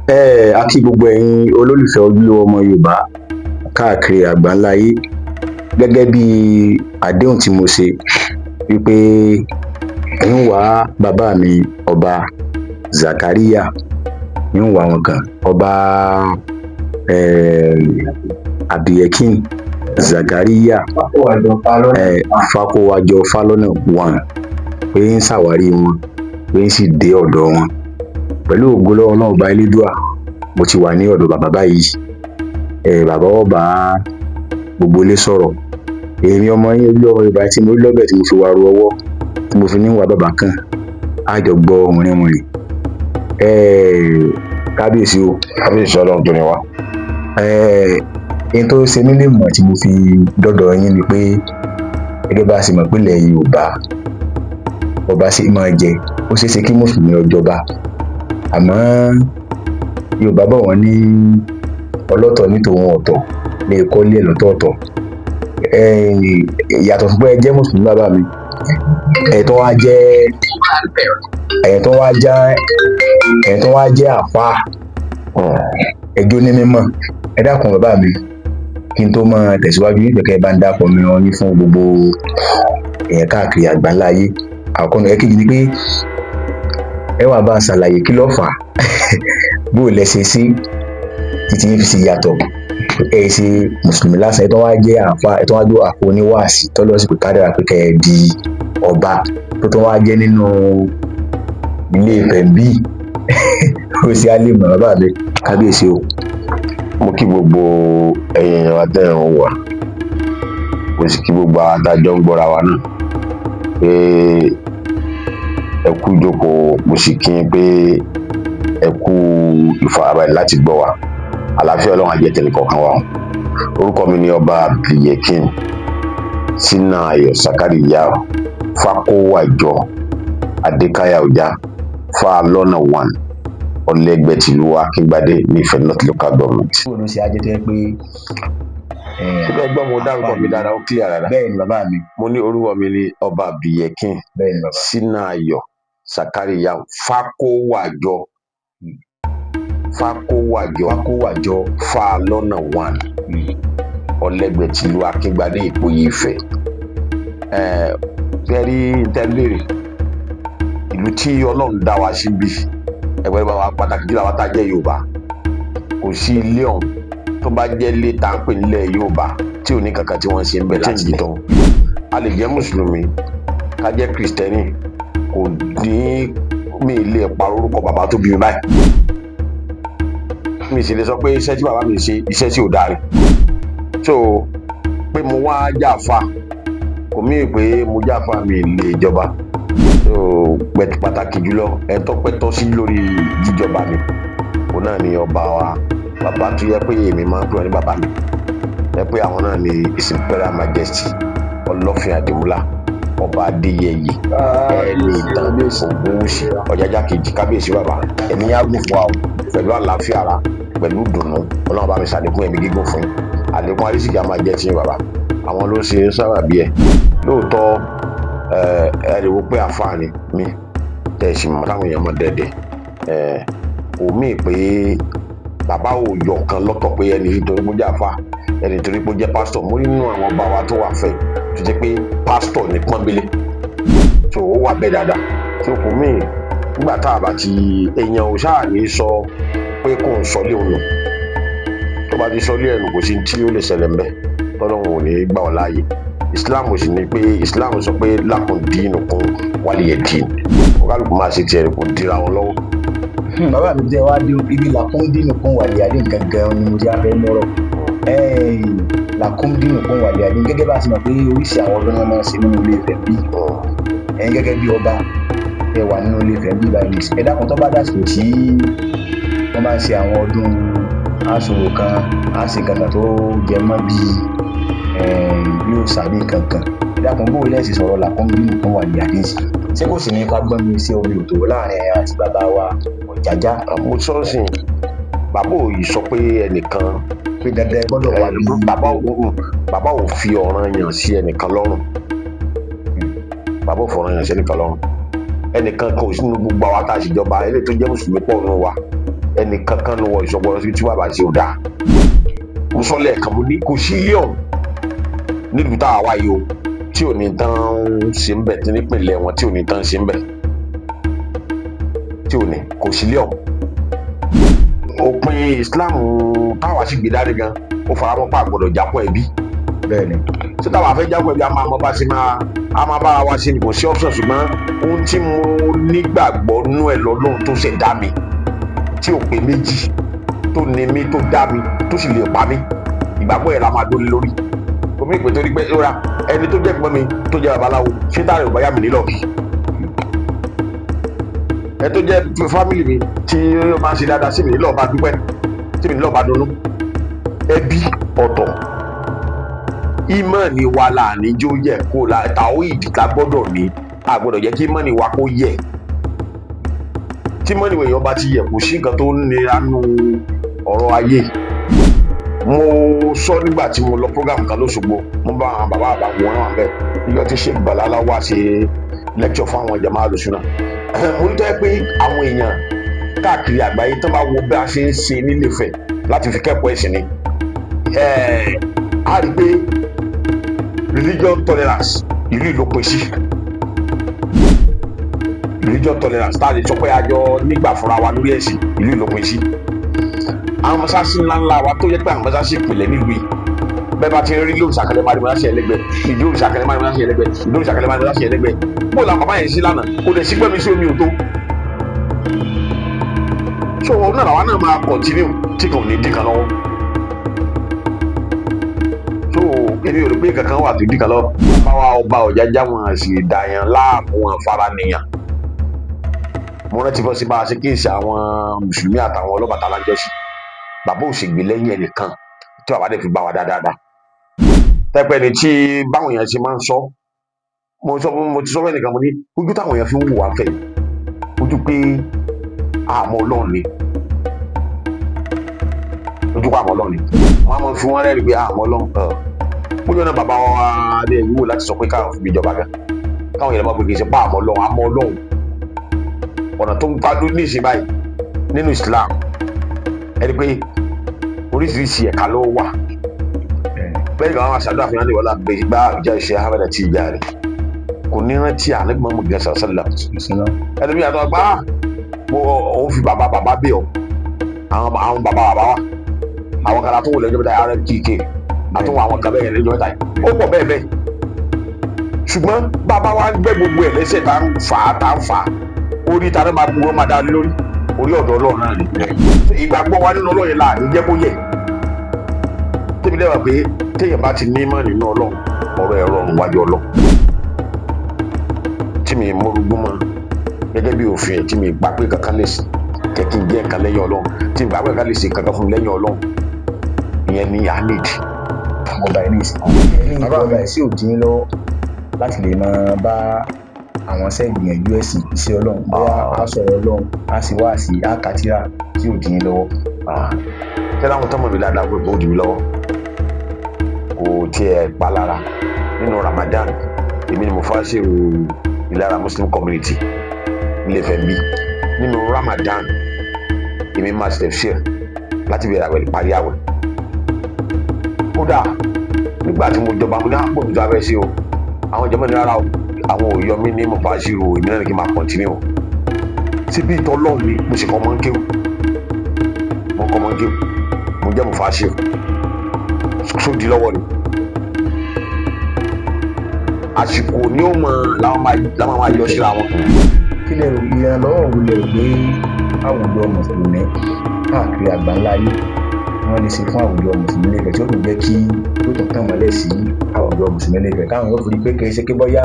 A kí gbogbo ẹ̀yin olólùfẹ́ ojúlówó ọmọ Yorùbá káàkiri àgbáńlá ayé. Gẹ́gẹ́ bí àdéhùn tí mo ṣe wípé ń wá bàbá mi, Ọba Zakariya, ń wá wọn kàn, Ọba Abdulyekin Zakariya Fakówájọ Fálọ́nà one, pé ń ṣàwárí wọn, pé ń sì dé ọ̀dọ̀ wọn pẹ̀lú ògo lọ́wọ́ Ọlọ́run Ọba Elédùà. Mo ti wà ní ọ̀dọ̀ bàbá báyìí. Bàbá ó bá gbogbo ilé sọ̀rọ̀. Èmi ọmọ yín, ojúlówó ọmọ Yorùbá tí mo rí lọ́bẹ̀ tí mo fi wá ru ọwọ́ tí mo fi ní wá bàbá kàn, á jọ gbọ́ wìnrìnwìnrìn. Kábíyèsí o. Kábíyèsí Ọlọ́run tó ní wá. N tó ṣe mí lè mọ̀ tí mo fi dọ́dọ̀ yín ni pé, gẹ́gẹ́ bá a ṣe mọ̀ pé ilẹ̀ Yorùbá, ọba ṣe máa jẹ, ó ṣeé ṣe kí mùsùlùmí ó jọba, àmọ́ Yorùbá bọ̀, wọ́n ní ọlọ́tọ̀ ní tòun ọ̀tọ̀ lè kọ́lé ẹ̀ lọ́tọ̀ọ̀tọ̀. Yàtọ̀ fún pé ẹ jẹ́ mùsùlùmí, bàbá mi, ẹ̀ tó wá jẹ́ àfáà, ẹjọ́ ní mímọ̀. Ẹ dákun, bàbá mi, kí n tó máa tẹ̀síwájú, nípa kẹ́ ẹ bá ń dápọ̀ mi wọn yín fún gbogbo èèyàn káàkiri àgbáńlá ayé. Àkọ́kọ́ náà, ẹ̀kejì ni pé ẹ wà bá ń ṣàlàyé kí ló fà á, bó o lẹ ṣe sí títí yín fi ṣe yàtọ̀. Ẹ ṣe mùsùlùmí lásán, ẹ tó wá jẹ́ àáfàá, ẹ tó wá jẹ́ àfọ oníwàásí tọ́lọ́ sí pé kádàrá pé kẹ́ ẹ di ọba tó wá jẹ́ nínú Ilé Ifẹ̀ bí ó ṣe á lè mọ̀. Bàbá mi, kábíyèsí o. Mo kí gbogbo ẹ̀yin èèyàn wa tẹ́ ẹ̀ ń wò wá, mo sì kí gbogbo àwọn adájọ́ ń gbọ́ra wa náà pé ẹ kú jókòó. Mo sì kí yín pé ẹ kú ìfarabalẹ̀ láti gbọ́ wa. Àlàáfíà Ọlọ́run á jẹ́ tẹnìkọ̀ọ̀kan wa o. Orúkọ mi ni Ọba Abdulyekin Sina Ayọ̀ Sakariya Fakówájọ Adékáyà Ọjà Fálọ́nà one, Ọlẹ́gbẹ́ tìlú Akíngbadé ní Ifẹ̀ North Local Government. Bó ló ṣe á jẹ́ tó yẹ pé Síbẹ̀ gbọ́, mo dárúkọ mi dáadáa, ó clear dáadáa. Bẹ́ẹ̀ ni, bàbá mi. Mo ní orúkọ mi ní Ọba Abdulyekin Bẹ́ẹ̀ ni, bàbá. Sina Ayọ̀ Sakariya Fakówájọ Fakówájọ Fakówájọ Fálọ́nà one, Ọlẹ́gbẹ́ tìlú Akíngbadé, Ìpòyì Ifẹ̀. Ẹ rí tẹ́lẹ̀rì ìlú tí Ọlọ́run dá wa sí bí ẹgbẹ́ bá wa, pàtàkì jùlọ àwọn tá a jẹ́ Yorùbá, kò sí ilé ọ̀hún tó bá jẹ́ ilé tá à ń pè nílẹ̀ Yorùbá tí ò ní kankan tí wọ́n ṣe ń bẹ̀ láti lẹ̀. A lè jẹ́ mùsùlùmí, ká jẹ́ kìrìsìtẹ́nì, kò ní mi lè pa orúkọ bàbá tó bí mi báyìí. Mi sì lè sọ pé iṣẹ́ tí bàbá mi ṣe, iṣẹ́ tí ò dáa ni. So pé mo wá jàfa kò mí pé mo jàfa mi lè jọba. So pàtàkì jùlọ, ẹ tọ́pẹ́ tọ́ sí lórí jíjọba mi, òun náà ni ọba wa, bàbá tó yẹ pé èmi máa ń pè wọ́n ní bàbá mi, ẹ pé àwọn náà ni His Imperial Majesty Ọlọ́fin Àdìmúlà, Ọba Adéyẹyè ẹni ìtàn Ògúnwùsì Ọ̀jájá kejì. Kábíyèsí bàbá, ẹ̀mí yá gùn fún wa o, pẹ̀lú àlàáfíà ara, pẹ̀lú ìdùnnú. Ọlọ́run bá mi ṣàlékún ẹ̀mí gígùn fún yín, àlékún àrísìkí á máa jẹ́ tiyín bàbá. Àwọn ló ṣe sábàbí ẹ̀ lóòótọ́. Ẹ lè wo pé àfáà ni mí, tẹ́ ẹ sì mọ̀ táwọn èèyàn mọ̀ dẹ́dẹ́. Ẹ kò mí pé bàbá ò yọ nǹkan lọ́tọ̀ pé ẹni torí pé ó jẹ́ àfáà, ẹni torí pé ó jẹ́ pásítọ̀. Mo rí nínú àwọn ọba wa tó wà fẹ́ tó jẹ́ pé pásítọ̀ ní pọ́nbélé, tó ó wà bẹ́ẹ̀ dáadáa. Tó kò mí nígbà tá a bá ti èèyàn ò ṣáà ní sọ pé kò ń sọ lé òun nù. Tó bá ti sọ lé ẹnu, kò sí tí ó lè ṣẹlẹ̀ ńbẹ̀ tọ́lọ́run ò ní gbà ọ́ láàyè. Islam sì ní pé Islam sọ pé lakum dinukum waliya din, kálukú máa ṣe tiẹ̀, kò dira wọn lọ́wọ́. Bàbá mi, tẹ wá dé ibi lakum dinukum waliya din gangan ni mo ti á fẹ́ mọ́rọ̀. Lakum dinukum waliya din, gẹ́gẹ́ bá a ṣe mọ̀ pé oríṣi àwọn ọdún náà máa ń ṣe nínú Ilé Ifẹ̀ bí ẹ̀yin gẹ́gẹ́ bí ọba ẹ wà nínú Ilé Ifẹ̀ bí báyìí, ẹ dákun, tó bá dàsìkò tí wọ́n bá ń ṣe àwọn ọdún aṣòwò kan, àṣe kankan tó jẹ mọ́ bíi bí òòṣà bí kankan, ẹ dákun, bó lẹ́sìn sọ̀rọ̀ lakum dinukum waliya din sí, ṣé kò sì ní fagbọ́n mi sí omi òtò láàrin ẹ̀yin àti bàbá wa Ọ̀jájá? Mo sọ́ọ̀sìn bàbá ò yìí sọ pé ẹnìkan pé dandan ẹ gbọ́dọ̀ wà ní. Bàbá ò fi ọ̀ràn yàn sí ẹnìkan lọ́rùn. Bàbá ò fọ̀ràn yàn sí ẹnìkan lọ́rùn. Ẹnìkan kan ò sínú gbogbo àwa tá a ṣèjọba, eléyìí tó jẹ́ mùsùlùmí pọ̀ nù wa. Ẹnì kankan ló wọ ìṣọgbọ́n sí tí bàbá ṣe ò dáa. Mo sọ lẹ́ẹ̀kan, mo ní kò sí ilé ọ̀hún nílùú tá a wá yìí o tí ò ní tán ṣe ń bẹ̀, tí nípìnlẹ̀ wọn tí ò ní tán ṣe ń bẹ̀, tí ò ní, kò sí ilé ọ̀hún. Òpin Islam táwa sì gbé dání gan, ó faramọ́ pa àgbọ̀dọ̀ jápọ̀ ẹbí. Bẹ́ẹ̀ni. Tí táwa fẹ́ jápọ̀ ẹbí, a máa mọ bá ṣe máa, a máa bára wa ṣe ni, kò sí option. Ṣùgbọ́n ohun tí mo nígbàgbọ́ nú ẹ̀ lọ́lọ́run tó ṣẹ̀dá mi, tí ò pé méjì, tó ní mi, tó dá mi, tó sì lè pa mí, ìgbàgbọ́ yẹn la máa dólé lórí. Omi ìpè torí pé ó ra ẹni tó jẹ́ ẹ̀gbọ́n mi tó jẹ́ babaláwo, ṣé tára ò bá yá mi nílò kí ẹ tó jẹ́ family mi tí ó máa ń ṣe dáadáa sí mi nílò bá dúpẹ́, tí mi nílò bá dunnú. Ẹbí ọ̀tọ̀, ìmọ̀ni wa là ní jó yẹ kó la tàwíìdì la gbọ́dọ̀ ní. A gbọ́dọ̀ jẹ́ kí ìmọ̀ni wa kó yẹ. Tí ìmọ̀ni èèyàn bá ti yẹ, kò sí nǹkan tó ń nira nú ọ̀rọ̀ ayé. Mo sọ nígbà tí mo lọ program kan lÓṣogbo, mo bá àwọn bàbá àbá wọn náà bẹ́ẹ̀ níjọ́ tí Sheikh Balala wá ṣe lecture fún àwọn jama alùsùnà. Mo ní tọ́ pé àwọn èèyàn káàkiri àgbáyé tó bá wo bí a ṣe ń ṣe nílé Ifẹ̀ láti fi kẹ́kọ̀ọ́ ẹ̀sìn ni, a rí i pé religion tolerance ìlú ìlú pín sí religion tolerance tá a lè sọ pé a jọ nígbà fúnra wa lórí ẹ̀sìn, ìlú ìlú pín sí. Àwọn mọ́sáàsì ńláńlá wa tó yẹ pé àwọn mọ́sáàsì ìpìlẹ̀ nílùú yìí, bẹ́ẹ̀ bá ti rí lóòrùn sàkẹlẹ̀ máa rí mọ́sáàsì ẹlẹ́gbẹ́, ìdí òrùn sàkẹlẹ̀ máa rí mọ́sáàsì ẹlẹ́gbẹ́, ìdí òrùn sàkẹlẹ̀ máa rí mọ́sáàsì ẹlẹ́gbẹ́. Bó làwọn bàbá yẹn sí lánàá, kò dẹ̀ sí gbẹ́mi sí omi ò tó. So òun náà làwọn náà máa continue tí kò ní dín kan lọ́wọ́. So èmi ò rò pé kankan wà tó dín kan lọ́wọ́. Báwa ọba Ọ̀jájá wọn sì dàyàn láàmú, wọn fara nìyàn. Mo rántí bọ́ sí bá a ṣe kíyèsí àwọn mùsùlùmí àtàwọn Ọlọ́bàtálá ń jọ́sí, bàbá ò sì gbé lẹ́yìn ẹnìkan tí bàbá dẹ̀ fi bá wa dáadáa. Tẹ́pẹ́ ni tí báwọn èèyàn ṣe máa ń sọ, mo sọ fún, mo ti sọ fẹ́ nìkan, mo ní ojú táwọn èèyàn fi ń wò wá fẹ́ ojú pé àmọ́ Ọlọ́run ni, ojú pé àmọ́ Ọlọ́run ni wọ́n á máa fi wọ́n rẹ́rìí pé àmọ́ Ọlọ́run. Bóyá náà bàbá wa adé ìwúwo láti sọ pé káwọn fi ìjọba gan, káwọn èèyàn máa pè kì í ṣe pa àmọ́ Ọlọ́run, àmọ́ Ọlọ́run. Ọ̀nà tó ń gbádùn ní ìsìn báyìí nínú Islam, ẹni pé oríṣiríṣi ẹ̀ka ló wà. Bẹ́ẹ̀ ni àwọn aṣáájú àfihàn lè wọlé àgbẹ̀ gbá àbíjà ìṣe Ahmed àti ìyá rẹ̀ kò ní rántí ànábì Muhammad gẹ̀ẹ́sà sálà. Ẹni bí àtọ́ gbá mo òun fi bàbá bàbá bí ọ àwọn bàbá bàbá wa, àwọn kan àtúnwò lẹ́jọ́ mẹ́ta, RMKK àtúnwò, àwọn kan bẹ́ẹ̀ lẹ́jọ́ mẹ́ta yìí, ó pọ̀ bẹ́ẹ̀ bẹ́ẹ̀. Ṣùgbọ́n bàbá wa ń gbẹ́ gbogbo ẹ̀ lẹ́sẹ̀, tá ń fà á, tá ń fà á, orí ta ló máa gbogbo máa dá lórí orí ọ̀dọ̀ Ọlọ́run náà ni. Ìgbàgbọ́ wa nínú Ọlọ́run yẹn là ní jẹ́ kó yẹ. Tẹ́mi lẹ́wà pé téèyàn bá ti ní mọ́ nínú Ọlọ́run, ọ̀rọ̀ ẹ̀rọ ọ̀run wájú Ọlọ́run tí mi mórogún mọ́ gẹ́gẹ́ bí òfin ẹ̀, tí mi gbà pé kankan lè jẹ́ kí n jẹ́ nǹkan lẹ́yìn Ọlọ́run, tí mi gbà pé kankan lè ṣe kankan fún mi lẹ́yìn Ọlọ́run, ìyẹn ni I need. Ọba yìí ní ìsìn ní ìjọba ẹ̀ sí òdì lọ́wọ́ láti lè máa bá àwọn iṣẹ́ ìgbìyànjú ẹ̀sìn, iṣẹ́ Ọlọ́run, bóyá a sọ̀rọ̀ Ọlọ́run, a sì wá sí a kàtírà tí ò dín lọ́wọ́. Ṣé láwọn tọ́mọ̀ mi dáadáa pé kò dì mí lọ́wọ́, kò tiẹ̀ pa lára. Nínú Ramadan, èmi ni mo fà ṣèrò Ìlara Muslim Community nílé Ifẹ̀ bí. Nínú Ramadan, èmi máa ṣe tafsir láti bẹ̀rẹ̀ àwẹ̀ parí àwẹ̀. Kódà nígbà tí mo jọba, mo ní àpò mi tó abẹ́ sí o, àwọn ìjọba ní rárá o, àwọn ò yọ mí ní mufasiru, èmi náà ní kí n máa continue o. Síbi ìtọ́lọ́run ni mo sì kọ́ mọ́ ń kéwù, mo kọ́ mọ́ ń kéwù, mo jẹ́ mufasiru sódì lọ́wọ́ ni. Àsìkò ni ó mọ làwọn máa yọ síra wọn. Kí lè rò, ìrànlọ́wọ́ wo lè rò pé àwùjọ mùsùlùmí káàkiri àgbáńlá ayé wọ́n lè ṣe fún àwùjọ mùsùlùmí lẹ́fẹ̀ẹ́ tí ó tún jẹ́ kí ó tún tàn mọ́lẹ̀ sí àwùjọ mùsùlùmí lẹ́fẹ̀ẹ́, káwọn yóò fi rí pé kì í ṣe pé bóyá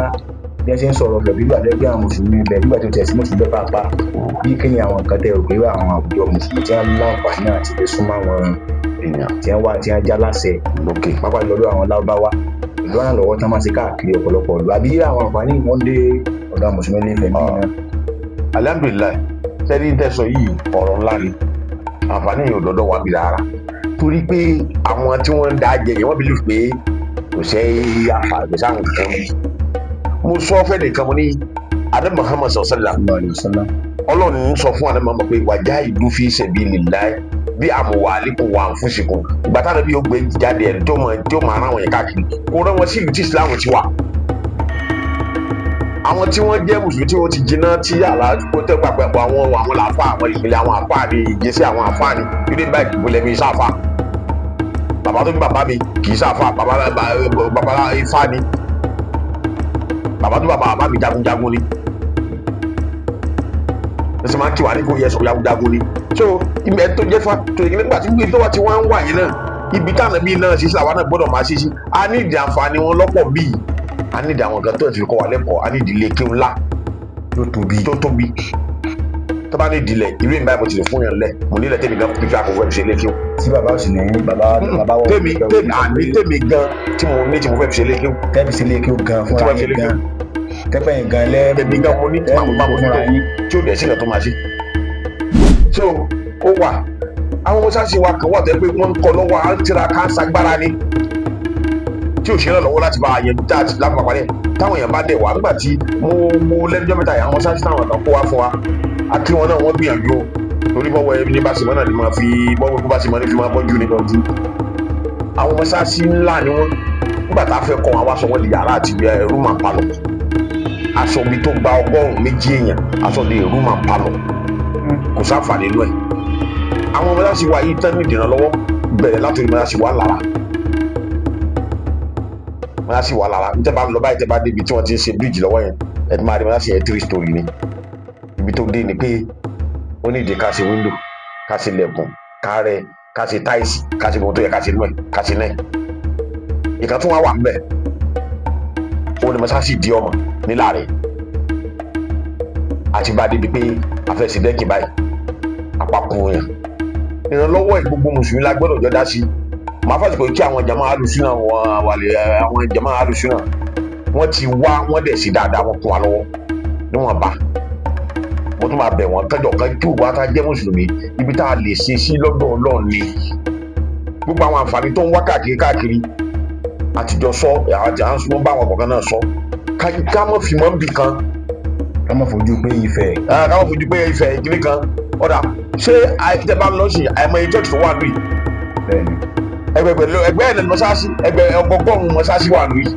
bí wọ́n ṣe ń sọ̀rọ̀ ọ̀fẹ́ bí gbàdé pé àwọn mùsùlùmí ibẹ̀ nígbà tó tẹ̀ sí mùsùlùmí bẹ́ẹ̀ pàápàá, bí kí ni àwọn nǹkan tẹ́ rò pé àwọn àwùjọ mùsùlùmí tí wọ́n láǹfààní àti lè súnmọ́ àwọn èèyàn tí wọ́n wá tí wọ́n já láṣẹ lókè, pápá lọ́dọ̀ àwọn Lárúbáwá ìlú àrànlọ́wọ́ tán máa ṣe káàkiri ọ̀pọ̀lọpọ̀ ìlú, àbí àwọn àǹfààní wọn dé ọ̀dọ̀ àwọn mùsùlùmí lẹ́fẹ̀ẹ́ bí náà? Alhamdulillahi, sẹ́ni tẹ̀sán yìí, ọ̀rọ̀ ńlá ni. Àǹfààní yìí ò dọ́dọ̀ wá bí rárá, torí pé àwọn tí wọ́n ń da jẹ yẹn, wọ́n believe pé kò sẹ́ àǹfààní, kò sáà nǹkan. Mo sọ fẹ́ nìkan, mo ní adé Muhammad sallam Alaihi wasallam. Ọlọ́run ń sọ fún àná mọ́ pé wàjá ìlú fi sabilillah bí amwalikum wa anfusikum. Ìgbà táwọn ẹbí yóò gbé jáde ẹ̀ tó mọ̀ tí ó máa rán àwọn yẹn káàkiri, kó rán wọn sí ìlú tí Islam ti wà. Àwọn tí wọ́n jẹ́ mùsùlùmí tí wọ́n ti jiná tí àlá kó tẹ́ pàpẹ́pọ̀ àwọn làáfà, àwọn ìpìlẹ̀ àwọn àfáà ni, ìgbésẹ̀ àwọn àfáà ni. Yóò bá ìpìlẹ̀ mi sáfà, bàbá tó bí bàbá mi kì í sáfà, bàbá bàbá ifá ni, bàbá tó bàbá bàbá mi jagunjagun ni, ẹsẹ̀ máa ń kí wà ní kò yẹ sọ jagunjagun ni. So ibẹ̀ tó jẹ́ fa tó yẹ nígbà tí ibi tó wà tí wọ́n ń wà yẹn náà, ibi táwọn ẹbí náà ṣiṣẹ́, àwa náà gbọ́dọ̀ máa ṣiṣẹ́. A ní ìdí àǹfààní wọn lọ́pọ̀ bíi a ní ìdí àwọn nǹkan tó ti fi kọ́ wa lẹ́kọ̀ọ́. A ní ìdí ilé kéwù ńlá tó tóbi. Tó tóbi. Tó bá ní ìdílé ìlú ìgbà mo ti lè fún yàn lẹ̀, mo nílẹ̀ tèmi gan fífi àkókò ẹ̀ fi ṣe ilé kéwù. Tí bàbá ò sì ní bàbá bàbá wọ. Tèmi tèmi àní tèmi gan tí mo ní tí mo fẹ́ fi ṣe ilé kéwù. Tẹ́bi sí ilé kéwù gan tí fúnra wọ́n fi yín ilé gan kéwù. Tẹ́pẹ́ yín gan lẹ́. Tèmi gan mo ní tí màá bá mo fúnra yín. Tí ò dẹ̀ sí nǹkan tó máa ṣe. So ó wà, àwọn mọ́ṣáláṣí wa kan wà tó yẹ pé wọ́n ń kọ́ lọ́wọ́, à ń tiraka, ń sagbára ni tí ò ṣe náà lọ́wọ́ láti bá a yẹn tá a ti lápá parí ẹ̀. Táwọn èèyàn bá dẹ̀ wá nígbà tí mo lẹ́nujọ́ mẹ́ta yìí, àwọn mọ́ṣáláṣí táwọn kan kó wá fún wa, a kí wọn náà, wọ́n gbìyànjú o, torí bọ́wọ́ ẹni bá ṣe mọ́ náà ni máa fi bọ́wọ́ ẹni bá ṣe mọ́ ni fi máa bọ́jú ni. Àwọn mọ́ṣáláṣí ńlá ni wọ́n. Nígbà tá a fẹ́ kọ́ wọn, wá sọ wọ́n di yàrá àti room and parlour. Aṣọ bíi tó gba 102 èèyàn, aṣọ di room and parlour, kò sáǹfààní inú ẹ̀. Àwọn mọ́ṣáláṣí wa yìí tán ní ìdènà lọ́wọ́, bẹ̀rẹ̀ látòrí mọ́ṣáláṣí wa lára, mọ́ṣáláṣí wa lára níta bá ń lọ báyìí, tẹ́ bá débi tí wọ́n ti ń ṣe bíríìjì lọ́wọ́ yẹn, ẹ̀ tí máa rí mọ́ṣáláṣí yẹn, three story ni. Ibi tó dé ni pé ó ní ìdí ká ṣe window, ká ṣe lẹ̀kùn, ká rẹ, ká ṣe tiles, ká ṣe gbogbo tó yẹ ká ṣe nú ẹ̀, ká ṣe náà. Ìkan tún wá wà ńbẹ̀, ó ní mọ́ṣáláṣí di ọmọ níláàrẹ̀ àti bá débi pé a fẹ́ ṣe dẹ́kì báyìí, àpapọ̀ yẹn ìrànlọ́wọ́ ẹ̀ gbogbo mùsùlùmí la gbọ́dọ̀ jọ dá sí. Màá fàṣẹ pé kí àwọn jama alùsùnà wọn wàlẹ̀, àwọn jama alùsùnà wọ́n ti wá, wọ́n dẹ̀ sí dáadáa, wọ́n kún wa lọ́wọ́ níwọ̀n bá. Mo tún máa bẹ̀ wọ́n kẹjọ kan kí òwò ata jẹ́ mùsùlùmí, ibi tá a lè ṣe sí lọ́dọ̀ Ọlọ́run ni gbogbo àwọn àǹfààní tó ń wá káàkiri káàkiri àtijọ́ sọ àti à ń sọ bá àwọn kọ̀ọ̀kan náà sọ ká mọ̀ fi mọ́ bì kan. Ká má fojú pé Ifẹ̀. Ká mọ̀ fojú pé Ifẹ̀ ìkíní kan. Ọ̀dà ṣé tẹ́ bá lọ sí àìmọye church tó wà lóyìí? Bẹ́ẹ̀ni. Ẹgbẹgbẹ ẹgbẹ́ ẹ̀ mọ́sáàsì, ẹgbẹ́ ọgọgọ́rùn-ún mọ́sáàsì wà lóyìí.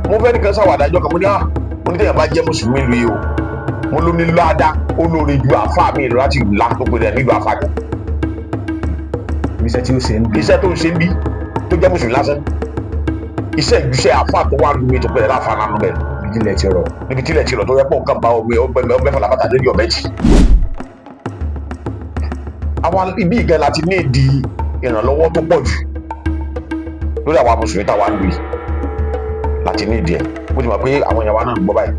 Mo fẹ́ nìkan sáwàdájọ́ kan, mo ní mo ní tẹ̀yàn bá jẹ́ mùsùlùmí lu yìí o, mo ló ní ládàá, ó lóore ju àáfàá mi lọ láti là tó pè rẹ̀ nílùú àáfàá kan. Iṣẹ́ tí ó ṣe ń bí. Iṣẹ́ tó ń ṣe ń bí tó jẹ́ mùsùlùmí lásán, iṣẹ́ ìjúṣe àáfàá tó wà lómi tó pè rẹ̀ láàfàá náà bẹ̀rẹ̀. Ìdílé ti rọ̀. Níbi tí ilẹ̀ ti rọ̀ tó yẹ pọ̀ nǹkan bá ọgbẹ́ ọgbẹ́ ọgbẹ́ fọlábàtà lórí ọ̀bẹ jì. Àwọn ibi ìgẹ̀ láti ní ìdí ìrànlọ́wọ́ tó pọ̀ jù lórí àwa mùsùlùmí táwa ń lù yìí láti ní ìdí ẹ̀. Mo ti mọ̀ pé àwọn èèyàn wa náà ń gbọ́ báyìí,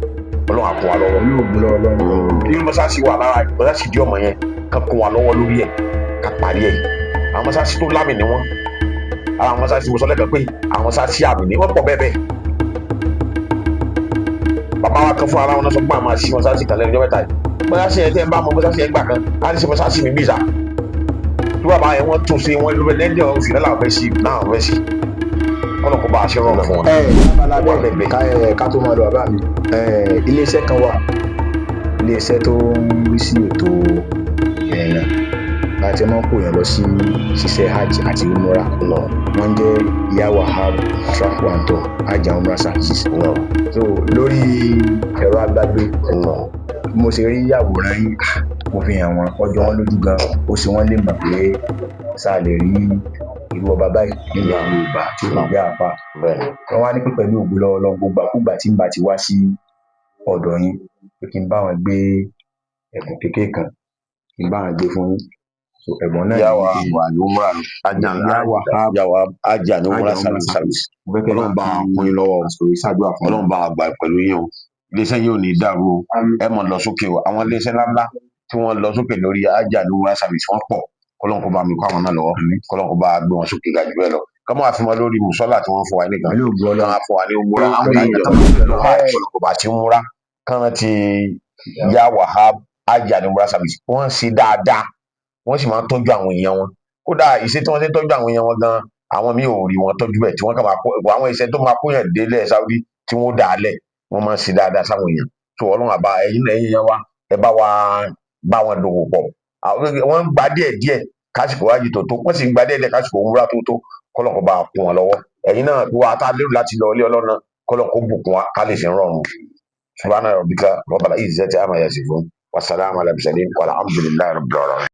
Ọlọ́run á kún wa lọ́wọ́. Yóò gbọ́ lọ́wọ́ Ọlọ́run. Irú mọ́sáàsì wà lára mọ́sáàsì di ọmọ yẹn ká kún wa lọ́wọ́ lórí ẹ̀, ká parí ẹ̀. Àwọn mọ́sáàsì tó lámì ni wọ́n. Àwọn mọ́sáàsì mo sọ lẹ́kọ̀ọ́ pé àwọn mọ́sáàsì àmì ni wọ́n pọ̀ bẹ́ẹ̀ bẹ́ẹ̀. Bàbá wa kan fún ara wọn náà sọ pé àwọn àṣì mọ́sáàsì kan lẹ́nu ọjọ́ mẹ́ta yìí. Mọ́sáàsì yẹn tẹ́ ń bá mọ mọ́sáàsì yẹn gbà kan á ní ṣe mọ́sáàsì mi bíza tí bàbá yẹn wọ́n tún ṣe wọ́n lóbẹ̀ lẹ́ndẹ̀ oṣù náà làwọn fẹ́ sí náà fẹ́ sí kọ́nà kó bá a ṣe rọrùn fún wọn. Ẹ abala bẹ́ẹ̀ ká ẹ ká tó máa lọ, bàbá mi, iléeṣẹ́ kan wà, iléeṣẹ́ tó ń rí sí ètò ìrìnnà láti máa ń kó yẹn lọ sí ṣiṣẹ́ hajj àti umrah. Wọ́n jẹ́ Ya Wahab Travel and Tour Hajj and Umrah Services. So lórí ẹ̀rọ agbágbé mo ṣe rí àwòrán yín, mo fi hàn wọ́n, ọjọ́ wọn lójú gan, ó sì wọ́n lè mọ̀ pé sáà lè rí irú ọba báyìí nílẹ̀ Yorùbá tí ó lè jẹ́ àáfàá. Wọ́n wá ní pé pẹ̀lú ògo lọ́wọ́ Ọlọ́run, gbogbo àkúgbà tí n bá ti wá sí ọ̀dọ̀ yín, pé kí n bá wọn gbé ẹ̀bùn kékeré kan, kí n bá wọn gbé fún yín. So ẹ̀bùn náà Ya ni Wahab ní umrah Ya Wahab Ya Wahab Hajj and Umrah Hajj and Umrah Service. Mo fẹ́ kẹ́ Ọlọ́run bá wa kún yín lọ́wọ́ o. àsìkò yìí ṣàdúrà fún Ọlọ́run bá wa gbà pẹ̀lú yín o. Iléeṣẹ́ yìí ò ní dàrú o, ẹ mọ̀ lọ sókè o. Àwọn iléeṣẹ́ ńláńlá tí wọ́n lọ sókè lórí Hajj and Umrah Service wọ́n pọ̀. Kọ́lọ́n kó bá mi kó àwọn náà lọ́wọ́, kọ́lọ́n kó bá gbé wọn sókè ga jù bẹ́ẹ̀ lọ, kọ́ máa fi wọn lórí mùsọ́là tí wọ́n fún wa nìkan. Pẹ̀lú ògo Kọ́ Ọlọ́run. máa fún wa ní umrah, Àwọn àwọn èèyàn èèyàn tó tó lọ hajj, kọ́lọ́n kó bá ti umrah kán ti Ya Wahab Hajj and Umrah Service. Wọ́n ń ṣe dáadáa, wọ́n sì máa ń tọ́jú àwọn èèyàn wọn. Kódà ìṣe tí wọ́n ṣe ń tọ́jú àwọn èèyàn wọn gan, àwọn míì ò rí wọn tọ́jú bẹ́ẹ̀, tí wọ́n kàn máa kó àwọn iṣẹ́ tó máa kóyàn délẹ̀ Saudi tí wọ́n dà á lẹ̀. Wọ́n máa ń ṣe dáadáa sáwọn èèyàn. Tó Ọlọ́run àbá ẹ̀yin ẹ̀yin yẹn wa, ẹ bá wa bá wọn dòwò pọ̀. Wọ́n ń gba díẹ̀ díẹ̀ kásìkò wájú tó tó, wọ́n sì ń gba díẹ̀ díẹ̀ kásìkò òwúrọ̀ tó tó. Kọ́lọ̀ kó bá kún wọn lọ́wọ́. Ẹ̀yin náà tó wà tá a lérò láti lọ ilé Ọlọ́run náà, kọ́lọ̀ kó bùkún wa ká lè ṣe rọrùn. Subhana rabbika rabbil izzati amma yasifun, wasalaamu ala mursalin, walhamdulillahi rabbil alamin.